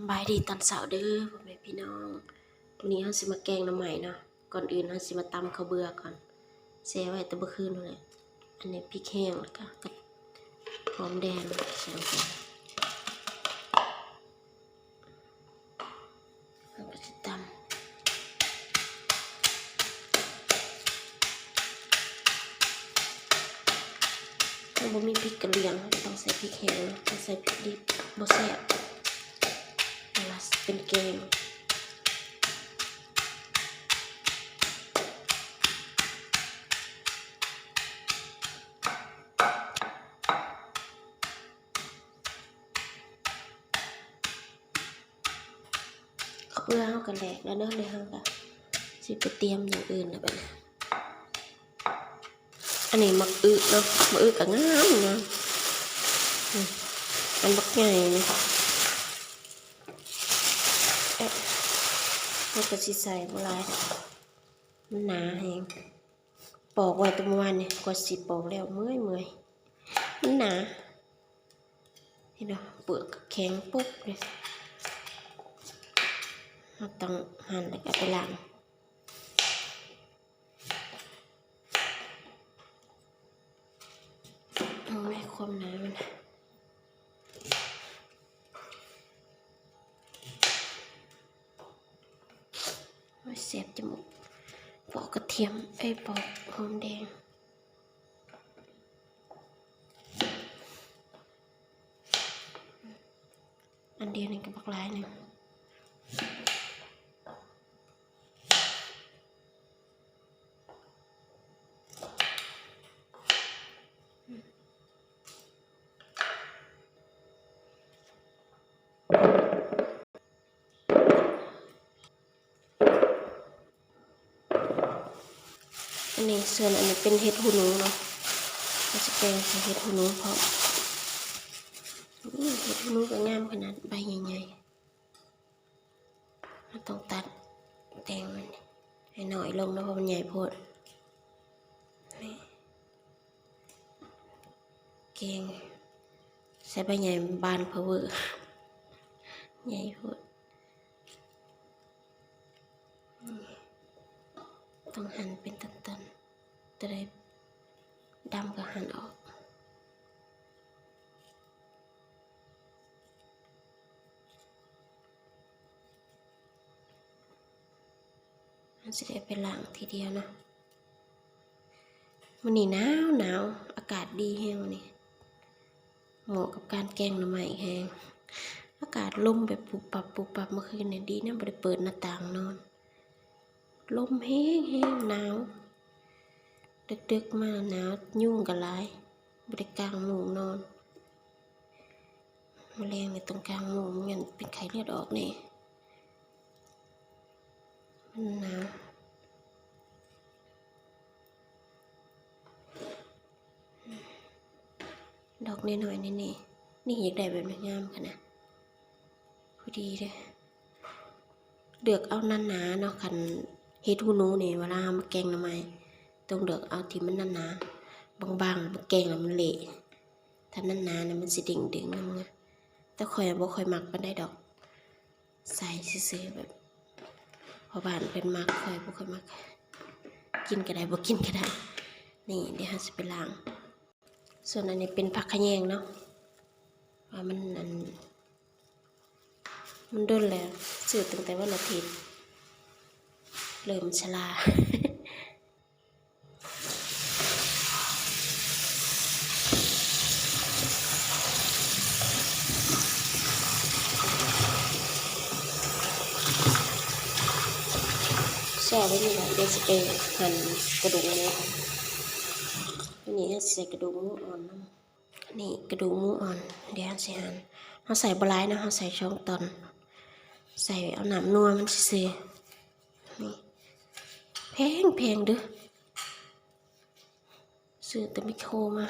ສະບາຍດີຕອນເຊົ້າເດີພໍ່ແມ່ພີ່ນ້ອງ. ມື້ນີ້ເຮົາຊິມາແກງໜໍ່ໄມ້ເນາະ. ກ່ອນອື່ນເຮົາຊິມາຕຳເຂົ້າເບືອກ່ອນ ແຊ່ໄວ້ແຕ່ເມື່ອຄືນພຸ້ນແຫຼະ. ອັນນີ້ພິກແຫ້ງ ແລ້ວກະ ກະຫອມແດງໃສ່ລົງໄປ. ເຮົາກະຊິຕຳ ເຮົາບໍ່ມີພິກກະຫຼຽງ ເຮົາກະຕ້ອງໃສ່ພິກແຫ້ງ ເຮົາໃສ່ພິກດິບບໍ່ແຊບ ເວລາເປັນແກງ. ເບືອເຮົາກະແຫຼກແລ້ວເນາະ ແລ້ວເຮົາກະຊິໄປຕຽມຢ່າງອື່ນແລ້ວບາດນີ້. ອັນນີ້ໝາກອຶເນາະ ໝາກອຶກະງາມງາມ ນີ້ ອັນບັກໃຫຍ່ນີ້. ເອະ ເຮົາກະຊິໃສ່ບໍ່ຫຼາຍດອກ ມັນໜາແຮງ. ປອກໄວ້ແຕ່ມື້ວານນີ້ ກວ່າຊິປອກແລ້ວ ເມື່ອຍໆ ມັນໜາ. ເຫັນບໍ່ ເປືອກກະແຂງປຸບເລີຍ. ເຮົາຕ້ອງຫັ່ນແລ້ວກະເອົາໄປລ້າງ. ເບິ່ງແມ້ ຄວາມໜາມັນ ໂອ້ຍ ແສບຈະມູກ. ປອກກະທຽມ ເອີຍ ປອກຫອມແດງ. ອັນດຽວນີ້ກະບັກຫຼາຍໜຶ່ງ. ອັນນີ້ ສ່ວນອັນນີ້ເປັນເຫັດຫູໜູເນາະ ເຮົາຊິແກງໃສ່ເຫັດຫູໜູພ້ອມ. ໂອ້ ເຫັດຫູໜູກະງາມຂະໜາດ ໃບໃຫຍ່ໆ. ເຮົາຕ້ອງຕັດແຕ່ງມັນໃຫ້ໜ້ອຍລົງເນາະ ເພາະມັນໃຫຍ່ໂພດ. ນີ້ ແກງໃສ່ໃບໃຫຍ່ບານພາວເວີ ໃຫຍ່ໂພດ. ນີ້ ຕ້ອງຫັ່ນເປັນຕົນໆ ໂຕໃດດຳກະຫັ່ນອອກ. ເຮົາຊິໄດ້ໄປລ້າງທີດຽວເນາະ. ມື້ນີ້ໜາວໆ ອາກາດດີແຮງມື້ນີ້ ເໝາະກັບການແກງໜໍ່ໄມ້ແຮງ. ອາກາດລົມແບບປຸບປັບປຸບປັບ ເມື່ອຄືນນີ້ດີນະ ບໍ່ໄດ້ເປີດໜ້າຕ່າງນອນ ລົມແຮງໆ ໜາວ. ດຶກໆ ມາໜາວ ຍຸງກະຫຼາຍ ບໍ່ໄດ້ກາງມຸ້ງນອນ. ມະແລງນີ້ຕ້ອງກາງມຸ້ງ ບໍ່ຊັ້ນເປັນໄຂ້ເລືອດອອກແນ່ ມັນໜາວ. ດອກນ້ອຍໆ ນີ້ ນີ້ ນີ້ ຢາກໄດ້ແບບນີ້ ງາມຂະໜາດ ພໍດີເດ້. ເລືອກເອົາໜາໆ ເນາະ ຄັນເຫັດຫູໜູນີ້ ເວລາເຮົາມາແກງໜໍ່ໄມ້ ຕ້ອງເລືອກເອົາທີ່ມັນໜາໆ ບາງໆ ມາແກງແລ້ວມັນເລະ. ຖ້າໜາໆ ນະ ມັນຊິເດັ່ງໆ ງາມໆ. ແຕ່ຂ້ອຍບໍ່ຄ່ອຍມັກປານໃດດອກ ໃສ່ຊື່ໆ ແບບພໍ່ບ້ານເພິ່ນມັກ ຂ້ອຍບໍ່ຄ່ອຍມັກ ກິນກະໄດ້ ບໍ່ກິນກະໄດ້. ນີ້ ດຽວເຮົາຊິໄປລ້າງ. ສ່ວນອັນນີ້ເປັນຜັກຂະແຍງເນາະ ວ່າມັນ ອັນ ມັນດົນແລ້ວ ຊື້ຕັ້ງແຕ່ວັນອາທິດ ເລີ່ມຊະລາ. ແຊ່ໄວ້ນີ້ລະ ດຽວຊິໄປຫັ່ນກະດູກໝູ. ອັນນີ້ເຮົາຊິໃສ່ກະດູກໝູອ່ອນນຳ. ນີ້ກະດູກໝູອ່ອນ ດຽວເຮົາຊິຫັ່ນ ເຮົາໃສ່ບໍ່ຫຼາຍເນາະ ເຮົາໃສ່ສອງຕອນ ໃສ່ເອົານ້ຳນົວມັນຊື່ໆ. ນີ້ ແພງໆ ເດີ ຊື້ແຕ່ແມັກໂຄມາ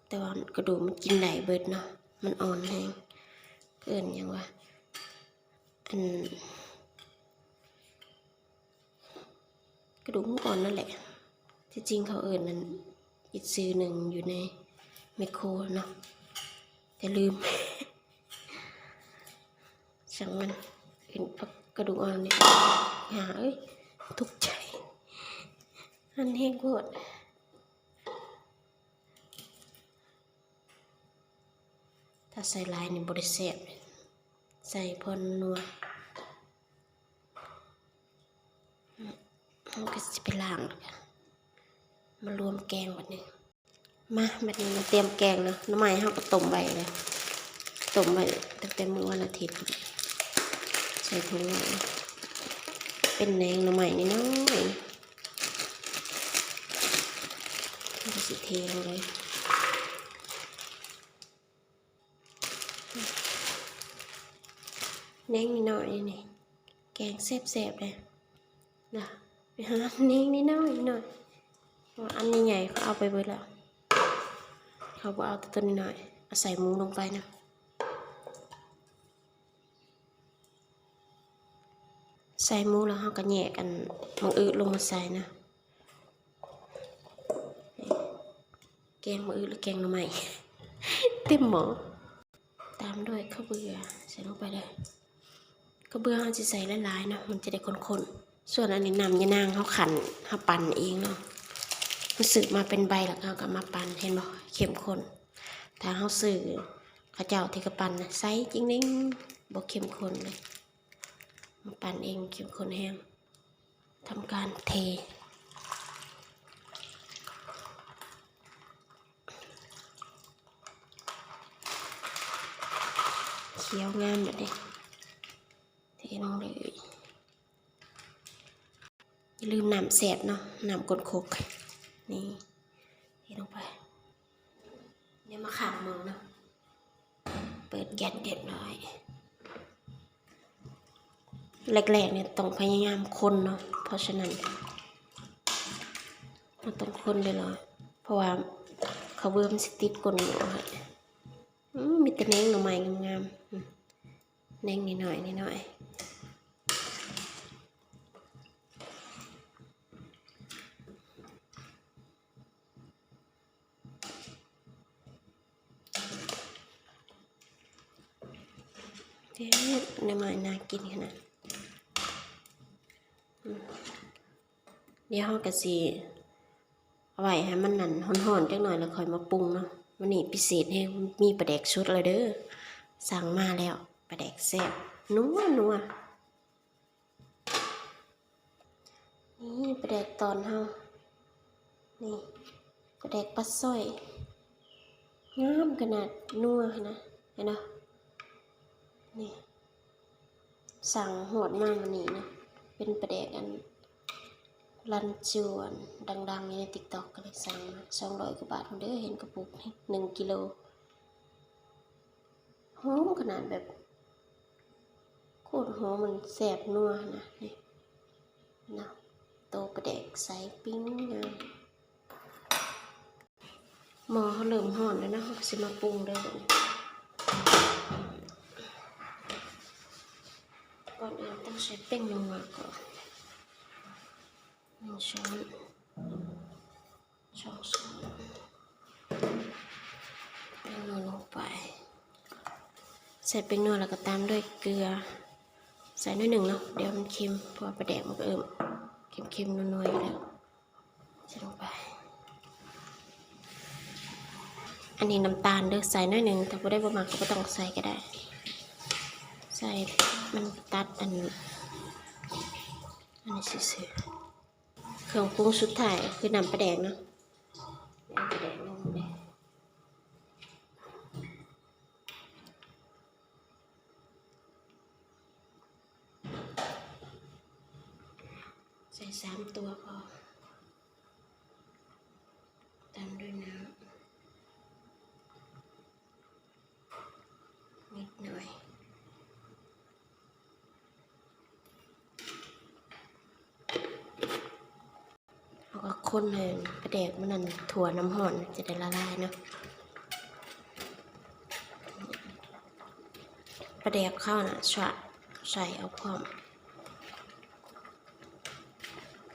ແຕ່ວ່າກະດູກມັນກິນໄດ້ເບິດເນາະ ມັນອ່ອນແຮງ. ເອີ້ນຫຍັງວະ ອັນ ກະດູກໝູອ່ອນນັ້ນແຫຼະ ທີ່ຈິງເຂົາເອີ້ນນັ້ນອີກຊື່ໜຶ່ງຢູ່ໃນແມັກໂຄເນາະ ແຕ່ລືມ. ຊ່າງມັນ ເຫັນຜັກກະດູກອ່ອນນີ້ ຫາເອີຍ ຕົກໃຈ ຫັນແຮງໂພດ. ຖ້າໃສ່ຫຼາຍນີ້ບໍ່ໄດ້ແຊບ ໃສ່ພໍນົວ. ເຮົາກໍຊິໄປລ້າງ ແລ້ວກໍມາລວມແກງບັດນີ້. ມາ ບັດນີ້ມາຕຽມແກງເນາະ. ໜໍ່ໄມ້ເຮົາກໍຕົ້ມໄວ້ແລ້ວ ຕົ້ມໄວ້ຕັ້ງແຕ່ມື້ວັນອາທິດ ໃສ່ຖົງໄວ້ ເປັນແໜງໜໍ່ໄມ້ນ້ອຍໆ ເຮົາກໍຊິເທລົງເລີຍ. ແໜງນ້ອຍໆ ນີ້ ແກງແຊບໆ ເດ້ ນະ. ໄປຫາແໜງນ້ອຍໆ ເພາະວ່າອັນໃຫຍ່ໆ ເຂົາເອົາໄປເບິດແລ້ວ ເຂົາບໍ່ເອົາແຕ່ຕົວນ້ອຍໆ. ເອົາໃສ່ໝູລົງໄປນຳ. ໃສ່ໝູແລ້ວເຮົາກໍແຍກອັນໝາກອຶລົງມາໃສ່ນະ. ແກງໝາກອຶ ຫຼື ແກງໜໍ່ໄມ້ ເຕັມໝໍ້. ຕາມດ້ວຍເຂົ້າເບືອ ໃສ່ລົງໄປເດີ. ເຂົ້າເບືອເຮົາຊິໃສ່ຫຼາຍໆ ເນາະ ມັນຈະໄດ້ຂຸ້ນໆ. ສ່ວນອັນນີ້ນ້ຳຍານາງເຮົາຄັ້ນ ເຮົາປັ່ນເອງເນາະ. ເຮົາຊື້ມາເປັນໃບ ແລ້ວເຮົາກໍມາປັ່ນ ເຫັນບໍ່ ເຂັ້ມຂຸ້ນ. ຖ້າເຮົາຊື້ເຂົາເຈົ້າທີ່ເຂົາປັ່ນນະ ໃສຈິງເໜັງ ບໍ່ເຂັ້ມຂຸ້ນເລີຍ. ມາປັ່ນເອງເຂັ້ມຂຸ້ນແຮງ. ທຳການເທ ຂຽວງາມແບບນີ້ ເທລົງເລີຍ. ຢ່າລືມນ້ຳແຊບເນາະ ນ້ຳກົ້ນຄົກ ນີ້ ເທລົງໄປ. ດຽວມາຂ້າງໝໍ້ເນາະ ເປີດແກັດຮຽບຮ້ອຍ. ແລກໆ ນີ້ຕ້ອງພະຍາຍາມຄົນເນາະ ເພາະສະນັ້ນເຮົາຕ້ອງຄົນຫຼາຍໆ ເພາະວ່າເຂົ້າເບືອມັນຊິຕິດກົ້ນໝໍ້. ອືມ ມີແຕ່ແໜງໜໍ່ໄມ້ງາມໆ ອືມ ແໜງນ້ອຍໆ ນ້ອຍໆ. ເດັດ ໜໍ່ໄມ້ໜ້າກິນຂະໜາດ. ອືມ ດຽວເຮົາກໍຊິເອົາໄວ້ໃຫ້ມັນນັ້ນຮ້ອນໆ ຈັກໜ້ອຍ ແລ້ວຄ່ອຍມາປຸງເນາະ. ມື້ນີ້ພິເສດແຮງ ມີປາແດກສົດແລ້ວເດີ ສັ່ງມາແລ້ວ ປາແດກແຊບ ນົວໆ. ນີ້ປາແດກຕອນເຮົາ ນີ້ປາແດກປາສ້ອຍ ງາມຂະໜາດ ນົວຫັ້ນນະ ເຫັນບໍ່ ນີ້ ສັ່ງຮອດມາມື້ນີ້ນະ ເປັນປາແດກອັນລັນຈວນ ດັງໆ ຢູ່ໃນຕິກຕັອກ ກໍເລີຍສັ່ງມາ ສອງຮ້ອຍກວ່າບາດພຸ້ນເດີ ເຫັນກະປຸກນີ້ ໜຶ່ງກິໂລ. ຫອມຂະໜາດ ແບບໂຄດຫອມ ມັນແຊບນົວຫັ້ນນະ ນີ້ເນາະ ໂຕປາແດກໃສປີ້ງງາມ. ໝໍ້ເຮົາເລີ່ມຮ້ອນແລ້ວເນາະ ເຮົາກໍຊິມາປຸງເດີບັດນີ້. ກ່ອນອື່ນຕ້ອງໃສ່ແປ້ງນົວກ່ອນ ໜຶ່ງຊ້ອນ ສອງຊ້ອນ ແປ້ງນົວລົງໄປ ໃສ່ແປ້ງນົວແລ້ວກໍຕາມດ້ວຍເກືອ ໃສ່ໜ້ອຍໜຶ່ງເນາະ ດຽວມັນເຄັມ ເພາະວ່າປາແດກມັນກໍເອີ້ມເຄັມໆ ນົວໆ ຢູ່ແລ້ວ ໃສ່ລົງໄປ. ອັນນີ້ນ້ຳຕານເດີ ໃສ່ໜ້ອຍໜຶ່ງ ຖ້າຜູ້ໃດບໍ່ມັກກໍບໍ່ຕ້ອງໃສ່ກໍໄດ້ ໃສ່ມັນຕັດອັນ ອັນນີ້ຊື່ໆ. ເຄື່ອງປຸງສຸດທ້າຍກໍຄືນ້ຳປາແດກເນາະ ນ້ຳປາແດກລົງເລີຍ ໃສ່ສາມຕົວພໍ ຕາມດ້ວຍນ້ຳ ນິດໜ້ອຍ ເຮົາກໍຄົນໃຫ້ປາແດກມັນນັ້ນທົ່ວນ້ຳຮ້ອນ ຈະໄດ້ລະລາຍເນາະ. ປາແດກເຮົານະ ຊະ ໃສ່ເອົາພ້ອມ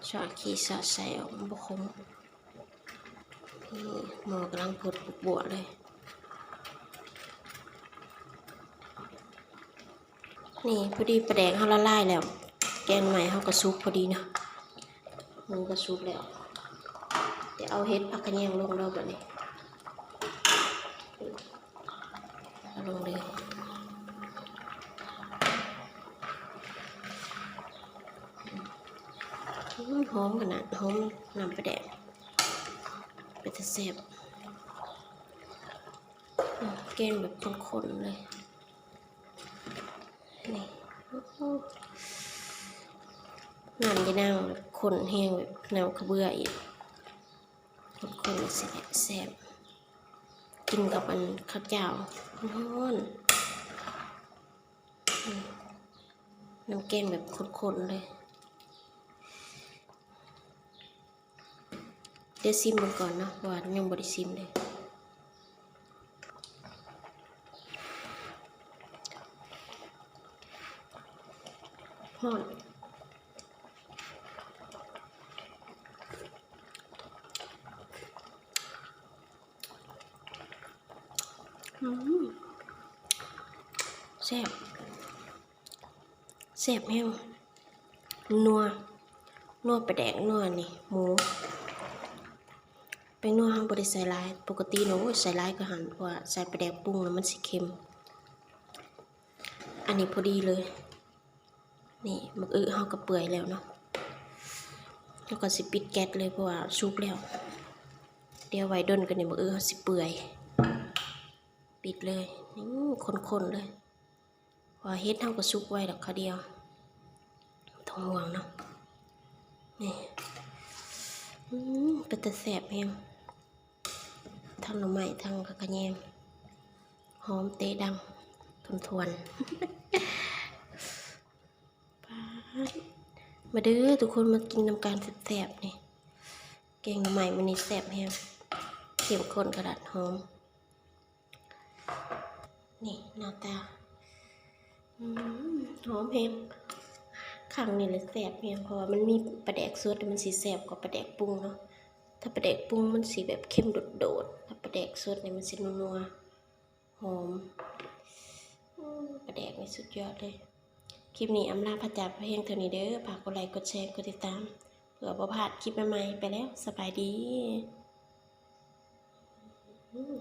ຊະ ຂີ້ຊະ ໃສ່ເອົາ ມັນບໍ່ຂົມ. ນີ້ໝໍ້ກຳລັງພົດບວກເລີຍ ເ ນີ້ ພໍດີປາແດກເຮົາລະລາຍແລ້ວ ແກງໜໍ່ໄມ້ເຮົາກໍສຸກພໍດີເນາະ. ໝູກໍສຸກແລ້ວ ດຽວເອົາເຫັດຜັກຂະແຍງລົງເດີບັດນີ້ ເອົາລົງເລີຍ. ອືມ ຫອມຂະໜາດ ຫອມນ້ຳປາແດກ ເປັນຕາແຊບ. ອືມ ແກງແບບຂຸ້ນໆເລີຍ ນີ້ ໂອ້ໂຫ ນ້ຳຢານາງແບບຂຸ້ນແຮງ ແບບນ້ຳຂະເບືອອີກ ຂຸ້ນໆ ຊິແຊບ ກິນກັບອັນເຂົ້າຈ້າວຮ້ອນໆ. ອືມ ນ້ຳແກງແບບຂຸ້ນໆເລີຍ. ດຽວຊິມເບິ່ງກ່ອນເນາະ ເພາະວ່າຍັງບໍ່ໄດ້ຊິມເລີຍ. ຮ້ອນ ອືມ ແຊບ ແຊບແຮງ ນົວ ນົວປາແດກນົວນີ້ ໝູ ແປ້ງນົວເຮົາບໍ່ໄດ້ໃສ່ຫຼາຍ ປົກກະຕິເນາະ ໂອ້ຍ ໃສ່ຫຼາຍກວ່າຫັ້ນ ເພາະວ່າໃສ່ປາແດກປຸງແລ້ວມັນຊິເຄັມ. ອັນນີ້ພໍດີເລີຍ. ນີ້ ໝາກອຶເຮົາກໍເປື່ອຍແລ້ວເນາະ ເຮົາກໍຊິປິດແກັສເລີຍ ເພາະວ່າສຸກແລ້ວ ດຽວໄວ້ດົນກວ່ານີ້ ໝາກອຶເຮົາຊິເປື່ອຍ. ປິດເລີຍ ນີ້ ຄົນໆເລີຍ ເພາະວ່າເຫັດເຮົາກໍສຸກໄວດອກ ຄາວດຽວ ບໍ່ຕ້ອງຫ່ວງເນາະ. ນີ້ ອືມ ເປັນຕາແຊບແຮງ ທັງໜໍ່ໄມ້ ທັງຜັກຂະແຍງ ຫອມເຕະດັງ ທວນໆ. ປາດ ມາເດີທຸກຄົນ ມາກິນນຳກັນແຊບໆ ນີ້ ແກງໜໍ່ໄມ້ມື້ນີ້ແຊບແຮງ ເຂັ້ມຂຸ້ນຂະໜາດ ຫອມ. ນີ້ໜ້າຕາ ອືມ ຫອມແຮງ ຄັ້ງນີ້ລະແຊບແຮງ ເພາະວ່າມັນມີປາແດກສົດ ມັນຊິແຊບກວ່າປາແດກປຸງເນາະ. ຖ້າປາແດກປຸງມັນຊິແບບເຄັມໂດດໆ ຖ້າປາແດກສົດນີ້ມັນຊິນົວໆ ຫອມ. ອືມ ປາແດກນີ້ສຸດຍອດເລີຍ. ຄລິບນີ້ອຳລາພາຈາກພຽງເທົ່ານີ້ເດີ. ຝາກກົດໄລ ກົດແຊ ກົດຕິດຕາມ ເພື່ອບໍ່ພາດຄລິບໃໝ່ໆ ໄປແລ້ວ ສະບາຍດີ. ອືມ